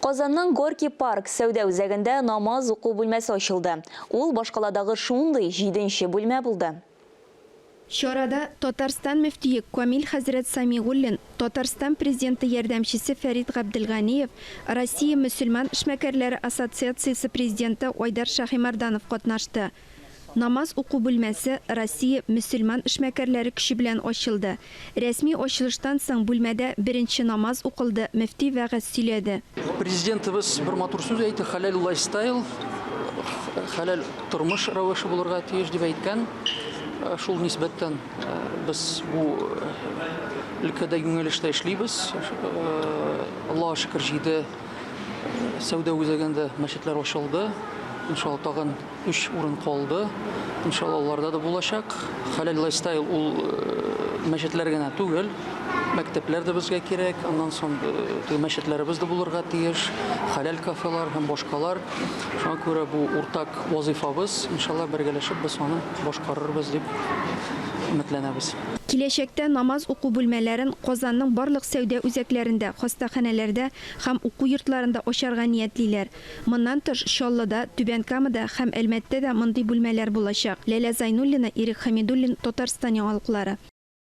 Казанның Горький парк сәүдә үзәгендә намаз уку бүлмәсе ачылды. Ул башкаладагы шундый җиденче бүлмә булды. Чарада Татарстан мөфтие Камил хәзрәт Самигуллин, Татарстан Президенты ярдәмчесе Фәрит Габделганиев, Россия мөселман эшмәкәрләре ассоциациясе президенты Айдар Шаһимәрданов катнашты. Намаз уку бүлмәсе Россия мөселман эшмәкәрләре көче белән ачылды. Рәсми ачылыштан соң бүлмәдә беренче намаз укылды, мөфти вәгазь сөйләде. Президентыбыз бер матур сүз әйтте, хәләл лайфстайл, хәләл тормыш рәвеше булырга тиеш дип әйткән. Шул нисбәттән без бу өлкәдә юнәлештә эшлибез. Аллага шөкер, җиде сәүдә үзәгендә мәчетләр ачылды. Иншалла, тагын Өч урын калды. Иншалла, аларда да булачак. Хәләл лайфстайл ул мәчетләр генә түгел, мәктәпләр дә безгә кирәк. Аннан соң теге мәчетләребез дә булырга тиеш, хәләл кафелар һәм башкалар. Шуңа күрә бу уртак вазыйфабыз. Иншалла, бергәләшеп без аны башкарырбыз дип өметләнәбез. Киләчәктә намаз уку бүлмәләрен Казанның барлык сәүдә үзәкләрендә, хастаханәләрдә һәм уку йортларында ачарга ниятлиләр. Моннан тыш, Чаллыда, Түбән Камада һәм Әлмәттә дә мондый бүлмәләр булачак. Ләлә Зайнуллина, Ирек Хәмидуллин, Татарстан яңалыклары.